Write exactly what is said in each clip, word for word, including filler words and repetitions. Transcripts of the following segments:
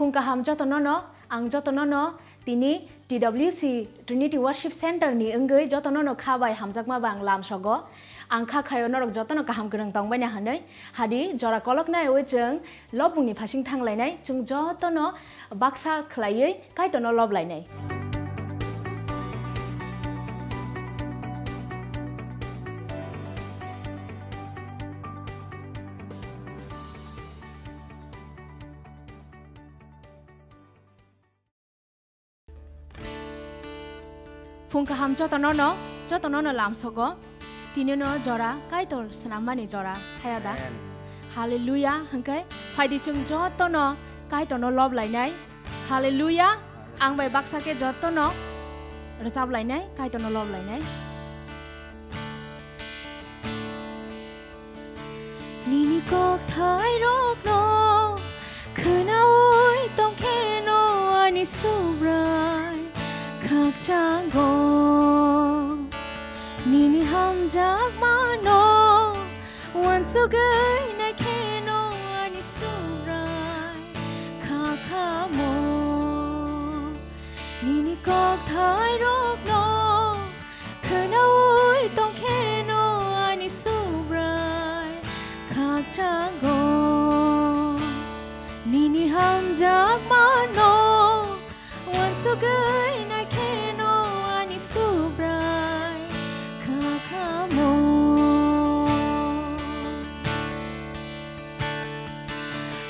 Phung kaham jotono no, ang jotono no tini T W C Trinity Worship Center ni wngwi jotono no kha bai hamjakma ba ang lamsogo. Ang kha khaio norok jotono kaham kwrwng tongbaina hwnwi. Hadi jora kolok naiwi chwng lobmungni phasing thanglainai, chwng jotono baksa khlaiwi Kaitorno loblainai. Phung kaham jotono no, jotono no lamsogo. Tini no jora Kaitor swnammani jora, haya da? Amen. Hallelujah, hwnkhe phaidi chwng jotono Kaitorno loblainai. Hallelujah, ang bai baksa khe jotono rwchablainai, Kaitorno loblainai. Nini kokthairokno khwnaui tongkheno ani Subrai khakchanggo. Nini hamjakmano uansugwi naikheno ani Subrai khakhamo. Nini kokthairokno khwnaui tongkheno ani Subrai khakchanggo. Nini hamjakmano uansugwi naikheno ani Subrai khakhamo.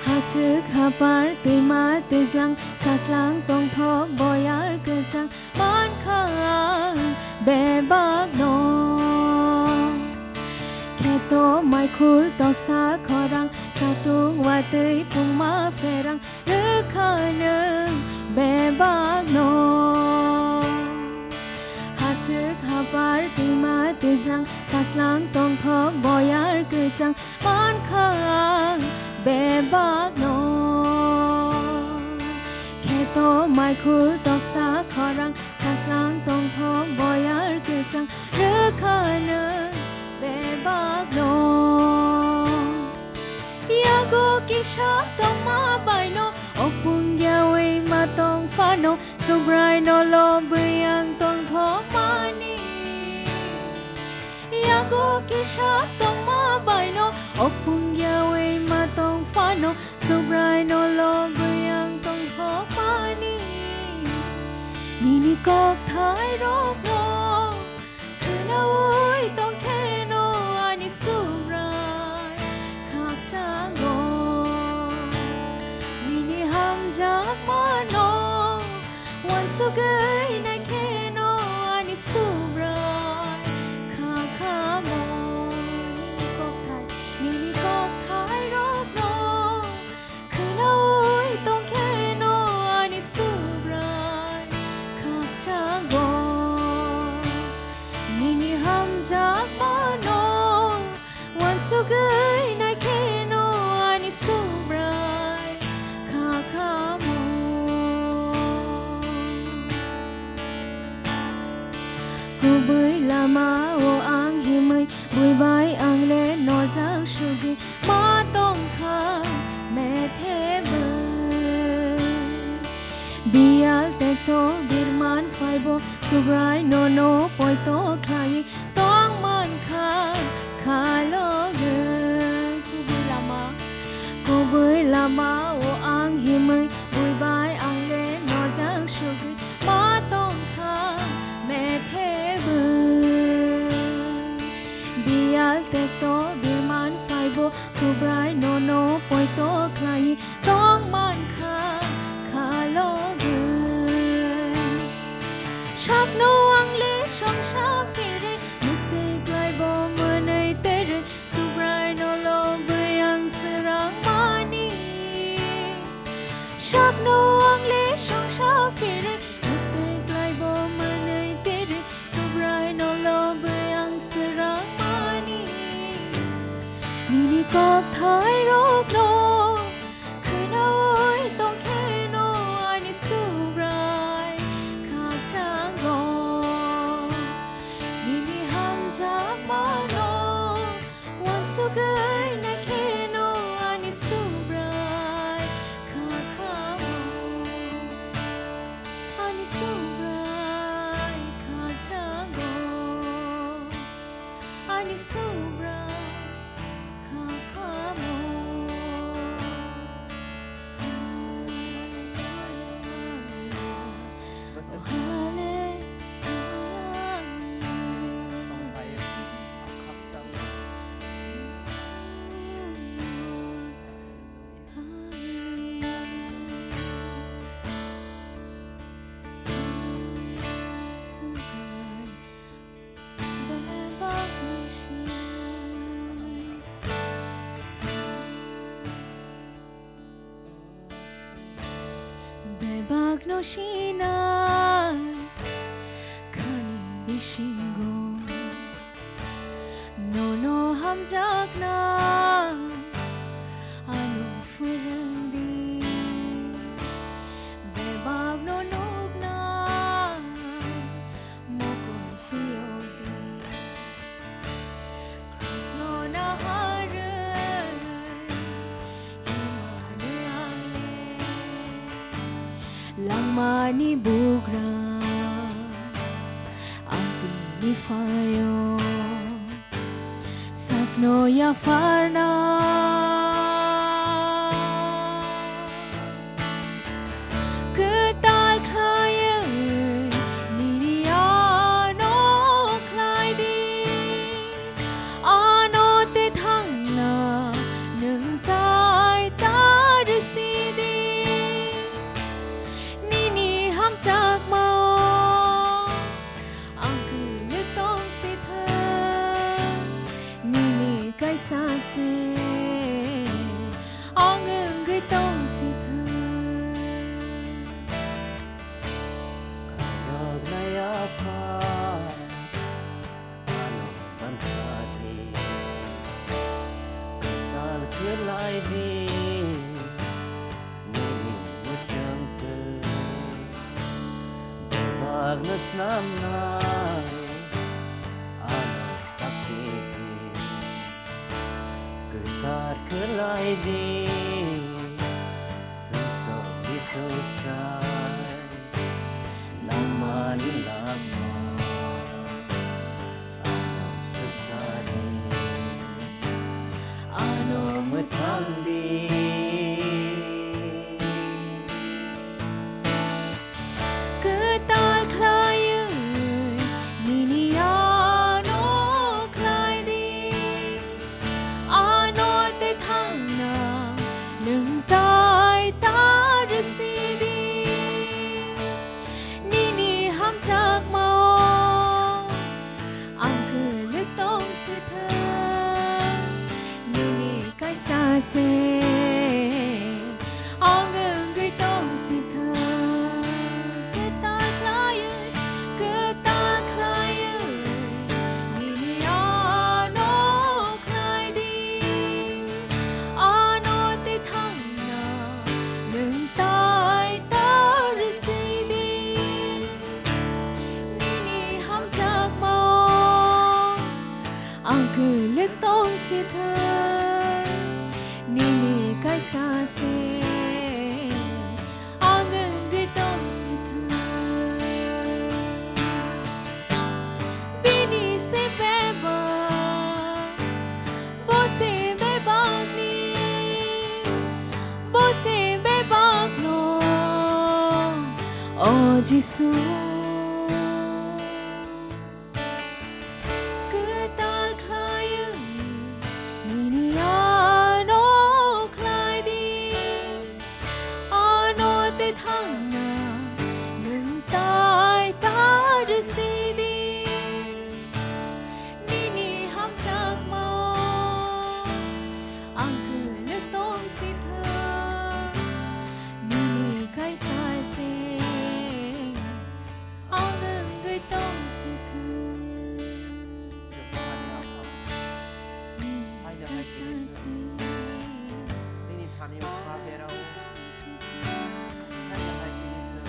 Hachwk hapar twima twijlang saslang tongthok boyar kwchang mankha ang bebakno. Kheto maikhul toksa khorang satung watwi pungma pherang rwkha nwng bebakno. Hachwk hapar twima twijlang saslang tongthok boyar kwchang mankha ang bebakno. Kheto maikhul toksa khorang saslang tongthok boyar kwchang rwkha nwng bebakno. Yago kisa tongma baino okpung yaui ma tong phano Subraino lobwi ang tongthokmani. Yago kisa tongma baino okpung yaui ma tong phano Subraino lobwi ang tongthokmani. Nini kokthairokno khwnaui tongkheno ani Subrai khakchanggo. Nini hamjakmano uansugwi naikheno ani Subrai khakhamo. Nini kokthai, nini kokthairokno khwnaui tongkheno ani Subrai khakchanggo. Nini hamjakmano uansugwi naikheno ani Subrai khakhamo. Kubui lama o ang himwi, bui bai ang le norjak sugwi ma tongkha methebwi. Biyal tekto birman phaibo, Subrai nono poito khlai tong mankha khalogwi. Kubui lama, kubui lama o ang himwi, bui bai ang le norjak sugwi ma tongkha methebwi. Biyal tekto birman phaibo, Subrai nono poito khlai tong mankha khalogwi. Sakno ang le songsa phirwi, muktwi klaibo mwnwi terwi, Subraino lobwi ang swrangmani. Sakno ang le songsa phirwi, muktwi klaibo mwnwi terwi, Subraino lobwi ang swrangmani. Nini kokthairokno khwnaui tongkheno ani Subrai khakchanggo. Nini hamjakmano uansugwi naikheno ani Subrai khakhamo. Bebak no sinai khani bisingo nono hamjakna ano phwrwng di. Bebak no nukna mokol phiyok di. Krusno naharwi himani ale langmani bugra ang tini phaio sakno yapharna. Kwtal khlaiwi nini ano khlai di. Ano tei thangna nwng tai ta rwsi di. Nini hamjakmao ang kwlwk tong si thung, nini kaisa se ang wngwi tong si thung. Khayoknai Apha, ano mansa di, kwtal khlai di, nini muchungtwi bebakno snamnai ano pakti di. Kwtal khlai di, sumsok di sumsai, langmani lama ano sumsani, ano mwthang di. Kwtal khlaiwi nini ano khlai di. Ano tei thangna nwng tai ta rwsi di. Nini hamjakmao ang kwlwk tong si thung, nini kaisa se ang wngwi tong si thung. Kwtal khlaiwi, kwtal khlaiwi nini ano khlai di. Ano tei thangna nwng tai ta rwsi di. Nini hamjakmao ang kwlwk tong si thung, nini kaisa se ang wngwi tong si thung. Bini se bebak, bo se bebakni, bo se bebakno, o Jisu. Kwtal khlaiwi nini ano khlai di. Ano tei thangna nwng tai ta rwsi di. Nini hamjakmao ang kwlwk tong si thung, nini kaisa se ang wngwi tong si thung. Nini kaisa se. Nini thani o kha berao. Hai hai tini se.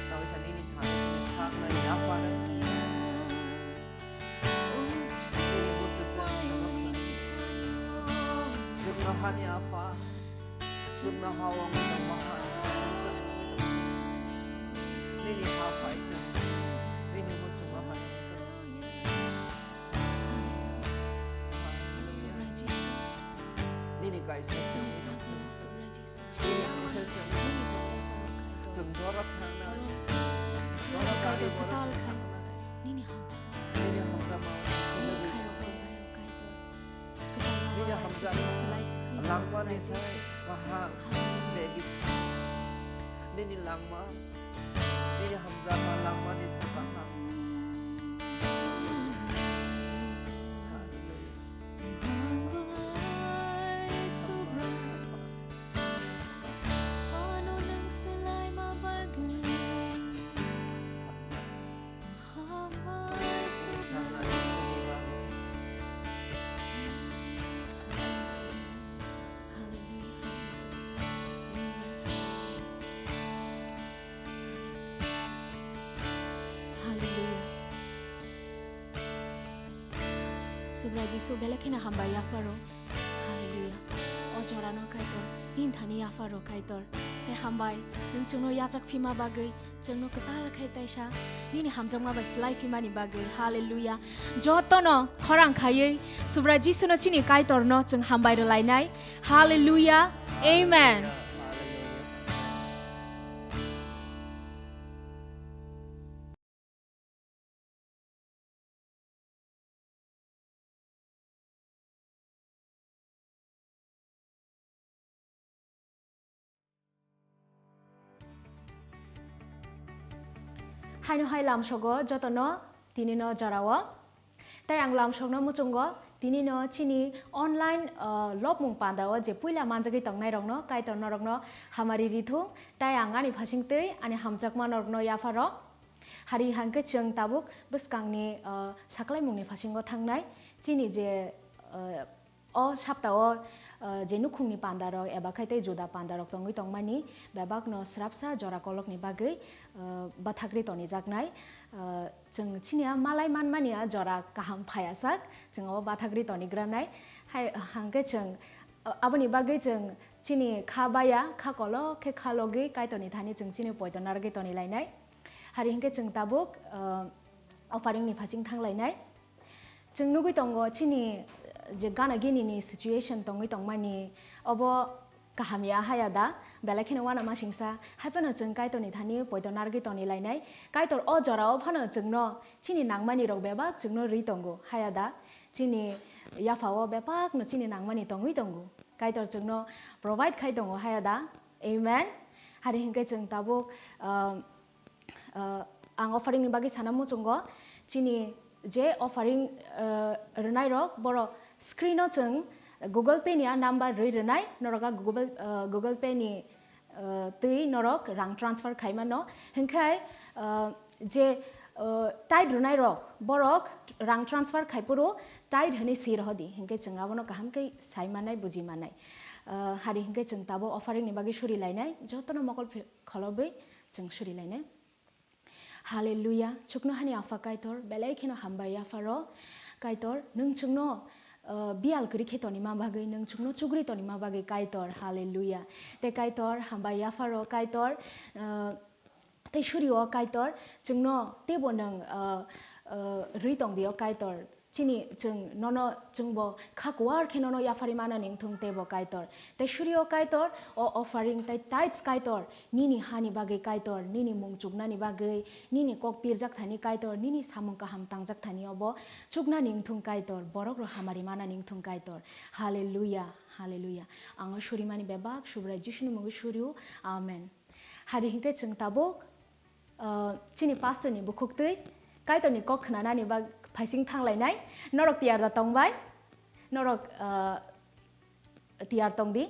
Tawisa nini thani tini sakna yapharwi. Nini muchukma chwngno hani Apha, chwngno ha-o wng tongma hai, nini ha phai thung, nini muchukma hai thung. Kaisa chini sakno Subrai Jisu chini Nini thani yapharo Kaitor. Chwng norok thangnai. Oro Subrai Kaitor kwtal khai nini hamjakma. Nini hamjakma. Nini khairokma bai o Kaitor. Kwtal lama bai chini slai swi tong Subrai Jisu. Hallelujah. Nini langma. Nini hamjakma langmani sa kaham. Hallelujah. Hallelujah. Subrai Jisu belai kheno hambai yapharo. Hallelujah. O jorano Kaitor, nini thani yapharo Kaitor. Tei hambai, nwng chwngno yachak phima bagwi, chwngno kwtal khai taisa, nini hamjakma bai slai phimani bagwi. Hallelujah. Jotono khorang khaiwi Subrai Jisuno chini Kaitorno chwng hambai rwlainai. Hallelujah. Amen. Haino hai lamsogo jotono tinino jorao. Tai ang lamsokno muchungo tinino chini online, ah, lobmung pandao je puila manjagwi tongnairokno Kaitor norokno hamari rithung. Tai ang ani phasing twi ani hamjakma norokno yapharo. Hari hangkhe chwng tabuk bwskangni, ah, saklaimungni phasingo thangnai. Chini je, ah, O saptao, eh, je nukhungni pandarok eba khai tei juda pandarok tongwi tongmani bebakno srapsa jora kolokni bagwi, eh, bathakri tonijaknai. Eh, chwng chini a malai manmani a jora kaham phaiyasak, chwng o bathakri tonigranai. Hai, hangkhe chwng, eh, aboni bagwi chwng chini kha baya, kha kolok khe kha logwi Kaitorni thani chwng chini poito narwgwi tonilainai. Hari hwnkhe chwng tabuk, eh, offering ni phasing thanglainai. Chwng nugwi tongo chini, eh, je gana gini ni situation tongwi tongmani, obo kaham ya haya da, belai kheno uanamasingsa, hai phano chwng Kaitor ni thani poito narwgwi tonilainai. Kaitor o jora o phano chwngno chini nangmani rok bebak chwngno rwi tongo haya da, chini yapha o bebak no chini nangmani tongwi tongo. Kaitor chwngno provide khai tongo haya da. Amen. Hari hwnkhe chwng tabuk, ah, ah, ang offering ni bagwi sana muchungo. Chini je offering, ah, rwnai rok, boro screen o chwng Google Pay ni a number rwi rwnai, norok a Google, ah, Google Pay ni, ah, twi norok rang transfer khai mano. Hwnkhe, ah, je, ah, tithe rwnai rok, borok rang transfer khai phuru tithe hwnwi swi rohodi. Hwnkhe chwng abono kaham khe sai manai, buji manai. Ah, hari hwnkhe chwng tabuk offering ni bagwi suri lainai, jotono mokol phi-, kholobwi chwng suri lainai. Hallelujah. Chuknohani Apha Kaitor, belai kheno hambai yapharo. Kaitor, nwng chwngno, ah, biyal kwrwi khe tonima bagwi, nwng chwngno chugri tonima bagwi, Kaitor. Hallelujah. Tei Kaitor, hambai yapharo, Kaitor, ah, tei surio, Kaitor, chwngno teibo nwng, ah, ah, rwi tongdio, Kaitor. Chini chwng nono chwngbo kha kuar khe nono yapharwi manani wngthung teibo Kaitor. Tei surio Kaitor, o offering tei tithes Kaitor, nini hani bagwi Kaitor, nini mung chuknani bagwi, nini kok pirjak thani Kaitor, nini samung kaham tangjak thani obo chuknani wngthung Kaitor, borok rok hamari manani wngthung Kaitor. Hallelujah, hallelujah. Ang o surimani bebak Subrai Jisuni mungwi surio. Amen. Hari hwnkhe chwng tabuk, ah, chini pastor ni bukhuktwi Kaitor ni kok khwnanani bag phaising thanglainai. Norok tiyar da tongbai? Norok, ah, tiyar tongdi.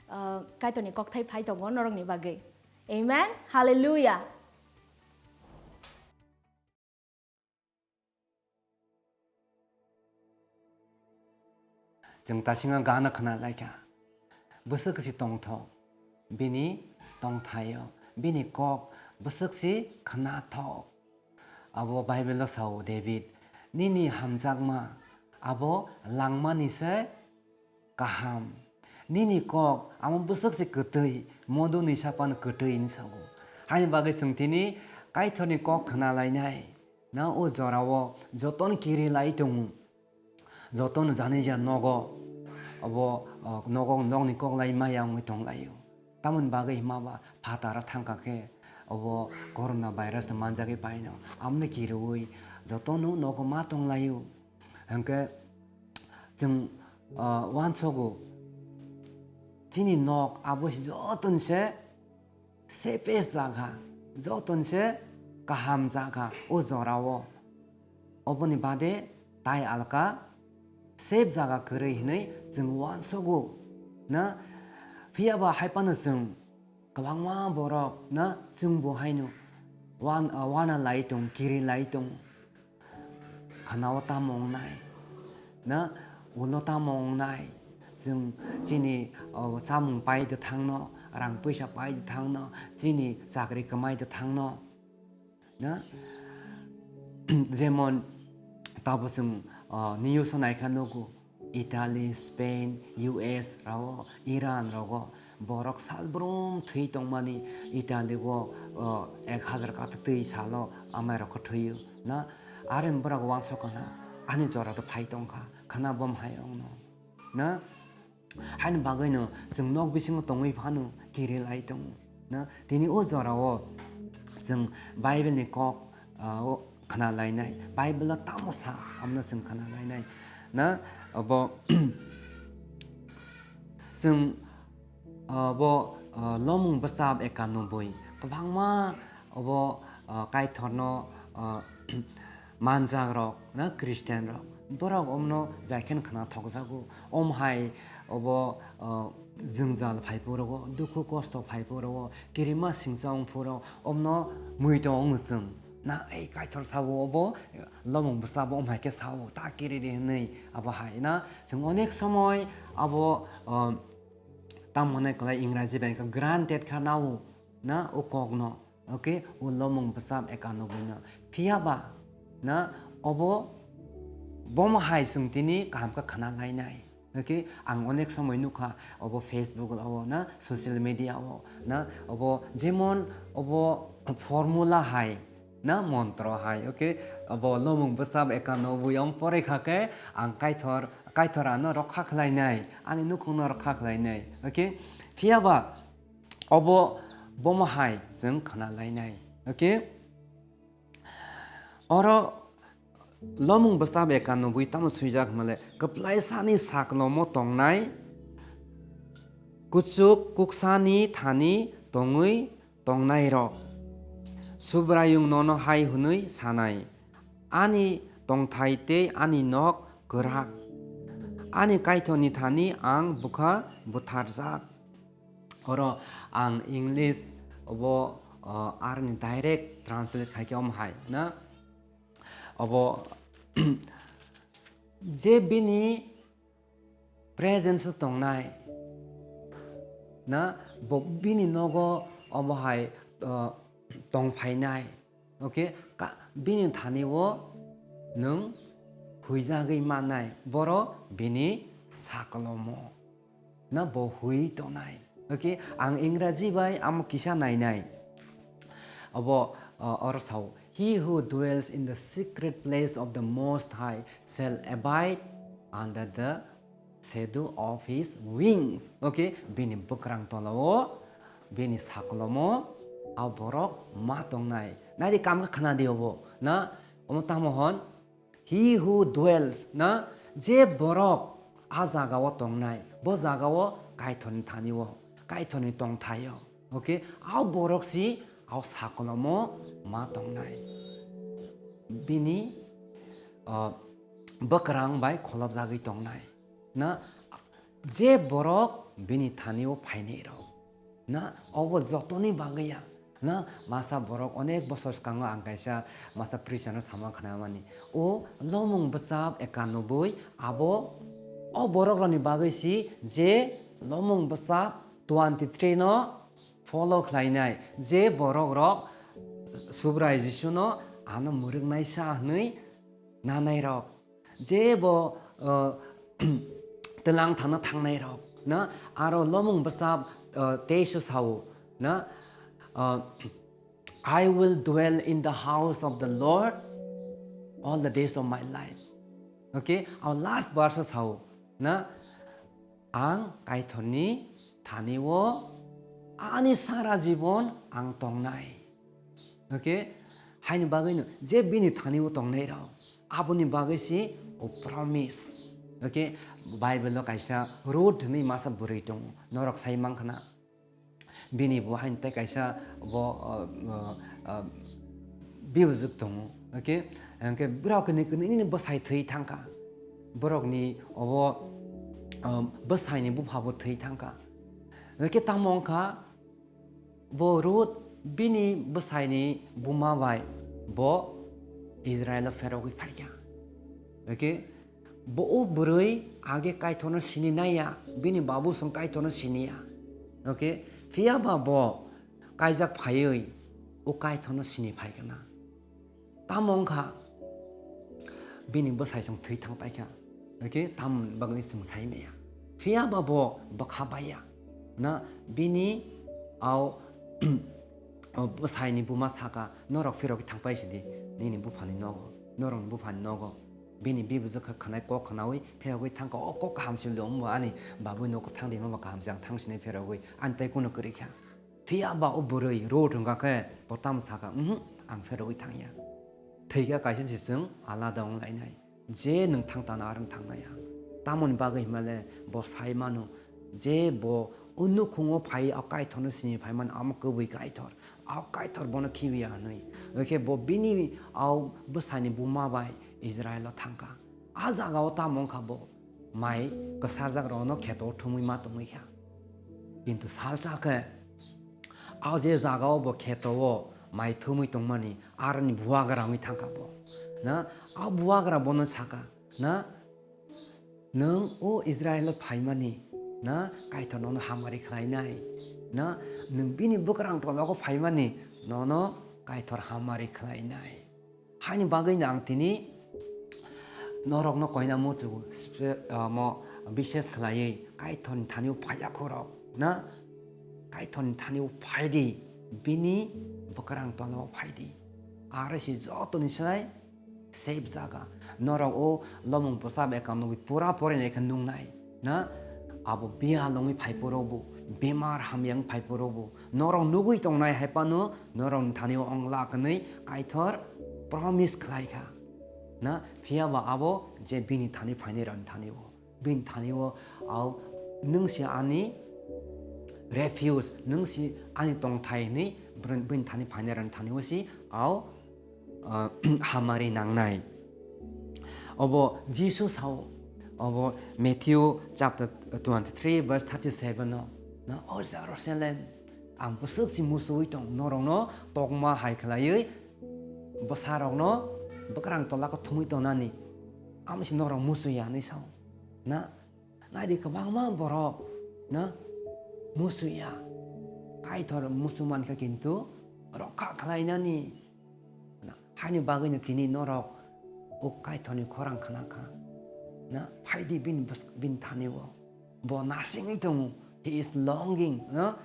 Ah, Kaitor ni kokthai phai tongo norok ni bagwi. Amen. Hallelujah. Chwng tasingo gana khna laikha, bwswk si tongthok, bini tongthaio, bini kok bwswk si khnathok. Abo Bible-o sao, David, nini hamjakma abo langmani se kaham. Nini kok amo bwswk se kwtwi, moduni sapan kwtwi hinwi sago. Haini bagwi chwng tini Kaitorni kok khna lainai. Na o jorao jotono kiri lai tongo. Jotono janija nogo. obo, o, nogo, nokni koklai maya wngwi tonglaio. Tamoni bagwi hima ba phataro thangkha khe obo corona virus no manjagwi paino. Amoni kiriwi jotono nogo ma tonglaio. Hwnkhe chwng, o, uansogo chini nok abo se jotoni se safest jaga, jotoni se kaham jaga o jorao. Oboni bade tai alka safe jaga kwrwi hinwi chwng uansogo na. Phiya ba hai phano chwng kwbangma borok na chwngbo haino wan-, wana lai tong, kiri lai tong. Khana-o tamo wngnai, na ulo tamo wngnai, chwng chini, o, chamung pai de thangno, rang puisa pai de thangno, chini chakri kwmai de thangno, na? Jemon tabo chwng, o, news o naikha nugo, Italy, Spain, U S rao, Iran rogo borok salbrum thwi tongmani, Italy o, o, ek hazar kata twi salo amai rok khe thwio na. Are borok uansuk khana ani jora to phai tongkha khana bom hai rokno na. Haini bagwino chwng nok bisingo tongwi phano kiri lai tongo na. Tini o jorao chwng Bible ni kok, ah, o khna lainai, Bible o tamo sa, amno chwng khna lainai na. Obo chwng, ah, bo, ah, Lomung bwchap ekanoboi kwbangma obo, ah, Kaitorno, ah, manjak rok na, Christian rok, borok omno jai khe khna thokjago. Om hai obo, ah, jwngjal phai phuru rogo, dukhu kosto phai phuru rogo, kirima singcha wng phuru omno mui tong wng chwng. Na, ei Kaitor sabo obo, Lomung bwsa bo om hai khe sao, ta kiri di hwnwi abo hai na. Chwng onek somoi abo, ah, tamo hwnwi kwlai Ingraji bai khe granted kha nao na o kokno. Okay, o Lomung bwchap ekanoboi no. Phiya ba na obo bomo hai chwng tini kaham khe khna lainai. Okay, ang onek somoi nukha obo Facebook o na, social media o na, obo jemon obo formula hai na, montro hai. Okay, obo Lomung bwchap ekanoboi ang pore kha khe ang Kaitor, Kaitor ano rokha khlainai, ani nukhungno rokha khlainai. Okay, phiya ba obo bomo hai chwng khna lainai. Okay? Oro Lomung bwchap ekanoboi tamo swijak hwnmale, kwplaisani saklomo tongnai, kuchuk kuksani thani tongwi tongnairok. Subraiyung nono hai hwnwi sanai, ani tongthai tei ani nok kwrak, ani Kaitorni thani ang bwkha butharjak. Oro ang English obo, o, aroni direct translate khai khe omo hai na. Obo je bini presence tongnai na, bo bini nogo obo hai, o, tong phainai. Okay, ka-, bini thani o nwng huijagwi mannai, boro bini saklomo na bo hui tongnai. Okay, ang Ingraji bai amo kisa nainai. Obo, uh, oro sao, "He who dwells in the secret place of the Most High shall abide under the shadow of his wings." Okay, bini bwkrang tolao, bini saklomo a borok ma tongnai. Nai di kam khe khna di obo na, omo tamo hwn, "He who dwells," na, je borok a jagao tongnai, bo jagao Kaitorni thani o, Kaitorni tongthai o. Okay, a borok si a saklomo ma tongnai. Bini, uh, bwkrang bai kholopjagwi tongnai. Na, je borok bini thani o phainai rok. Na, obo jotoni bagwi ya. Na, masa borok onek bosor swkango ang kaisa masa preacher no sama khna mani. O Lomung bwchap ekanoboi abo o borok rokni bagwi si je Lomung bwchap twenty three no follow khlainai, je borok rok Subrai Jisu no ano mwrwknai sa hwnwi nanai rok. Je bo, uh, twlang thangna thangnai rok na, aro Lomung bwchap, uh, teis o sao na, uh, "I will dwell in the house of the Lord all the days of my life." Okay, our last verse o sao na, Ang Kaitorni thani-o ani sara jibon ang tongnai. Okay? Haini bagwino je bini thani-o tongnai rok, aboni bagwi se o promise. Okay? Bible-o kaisa Ruth hinwi masa bwrwi tongo. Norok sai mankha na? Bini bo haino tei kaisa bo, uh, uh, uh, bibujwk tongo, okay? Hwnkhe borok kwnwi kwnwi nini bwsai thwi thangkha. Borokni obo, um, bwsaini bupha bo thwi thangkha. Hwnkhe tamo wngkha bo Ruth bini bwsaini buma bai bo Israilo pherogwi phaikha. Okay? Bo o bwrwi age Kaitorno sini naiya, bini babu song Kaitorno siniya. Okay? Phiya ba bo kaijak phaiwi o Kaitorno sini phaikha na. Tamo wngkha bini bwsai song thwi thang paikha. Okay? Tamoni bagwi chwng sai maya. Phiya ba bo bwkha baiya. Na bini au o bwsaini buma saka, "Norok phirogwi thang pai sidi, nini buphani nogo, norokni buphani nogo." Bini bibujwk kha khwnai kok khwnaui phirogwi thangkha, "O kok kaham se wngdo, omo ani babui nogo thang di, omo kaham se ang thang sinai phirogwi, ani tei kunu kwrwi kha." Phiya ba o bwrwi Ruth wngkha khe bo tamo saka, "Uhmm, ang phirogwi thangya." Thwikha kaisa se chwng alada wng lainai. Je nwng thang tano, aro wng thangnai ang. Tamoni bagwi himale bo sai mano, je bo o nukhungo phai, o Kaitorno sini phai mano, amo kwbwi Kaitor. O Kaitor bono khibiya hwnwi. Hwnkhe bo bini o bwsaini buma bai Israilo thangkha. A jagao tamo wngkha bo mai kwsarjak rokno kheto thumwi ma tongwi kha. Kintu salsa khe o je jagao bo kheto o mai thumwi tongmani, aroni bubagra wngwi thangkha bo. Na, o bubagra bono saka, na, "Nwng o Israilo phaimani, na, Kaitor nono hamari khlainai, na, nwng bini bwkrang tologo phaimani, nono Kaitor hamari khlainai." Haini bagwino ang tini norokno koina muchungo, spe-, ah, mo, bishes khlaiwi Kaitorni thani-o phaiya khorok, na, Kaitorni thani-o phaidi, bini bwkrang tologo phaidi. Aro se jotoni sai safe jaga. Norok o lomung bwsa bai ekam nugwi pura porinai khe nungnai. Na? Abo biya longwi phai phuru bo, bemar hamya wng phai phuru bo. Norok nugwi tongnai hai phano norokni thani-o wng la hwnwi Kaitor promise khlai kha. Na? Phiya ba abo je bini thani phainai rokni thani-o. Bini thani-o, "Au, nwng si ani refuge, nwng si ani tongthai," hwnwi bini thani phainai rokni thani-o si, au, ah, hamari nangnai. Obo Jisu sao, obo Matthew chapter twenty-three verse thirty-seven o, na, "O Jerusalem, ang bwswk si musuwi tong, norokno tokma hai khlaiwi bwsarokno bwkrang tola khe thumwi tongnani, amo si norok musuya," hinwi sao. Na, naidi kwbangma borok, na, musuya. Kaitor musu mankha kintu rokha khlainani. Na, haini bagwino tini norok o Kaitorni khorang khna kha. Na, phaidi bini bwsk-, bini thani-o. Bo nasingwi tongo. He is longing, na?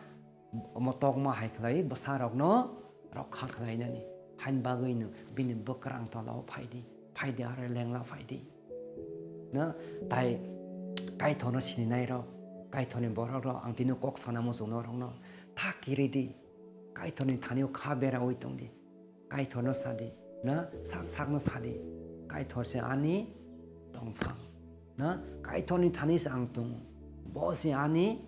Omo tokma hai khlai bwsarokno rokha khlainani. Haini bagwino bini bwkrang tolao phaidi. Phaidi aro lengla phaidi. Na, tai Kaitorno sininai rok, Kaitorni borok rok, ang tini kok sana muchung norokno thak kiri di. Kaitorni thani-o kha beraui tong di. Kaitorno sa di, na, sak sakno sa di. Kaitor se ani tongphang. Na, Kaitorni thani se ang tongo. Bo se ani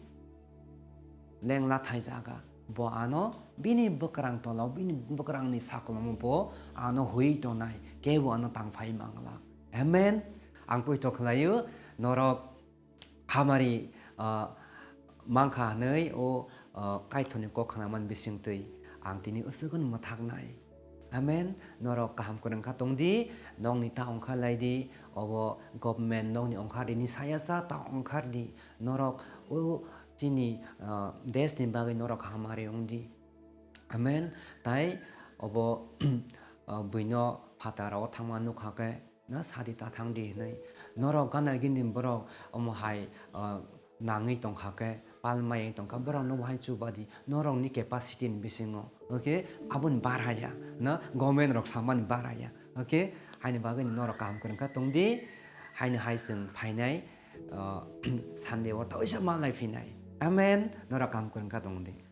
lengla thai jaga. Bo ano bini bwkrang tolao, bini bwkrangni sakolombo bo ano hui tongnai. Kebo ano tangphai mangla. Amen. Ang poito khlaio, norok hamari, ah, mankha hwnwi o, ah, Kaitorni kok khnaman bisingtwi ang tini usukun mwthaknai. Amen. Norok kaham kwrwng kha tong di, nokni ta ongkhar lai di, obo government nokni ongkhar rini saya sa ta ongkhar di. Norok o chini, ah, desh ni bagwi norok hamari wng di. Amen. Tai obo, ah, buino phatar o thangma nukha khe, na sadi ta thang di hinwi. Norok gana gini borok omo hai, ah, nangwi tongkha khe, palmai tongkha, borok no bahai chuba di, norok ni capacity ni bisingo. Okay, aboni barhaya, na government rok samani barhaya. Okay, haini bagwi norok kaham kwrwng kha tong di, haini hai chwng phainai, ah, Sunday o taisa malai phinai. Amen. Nora kam kwrwng kha tong di.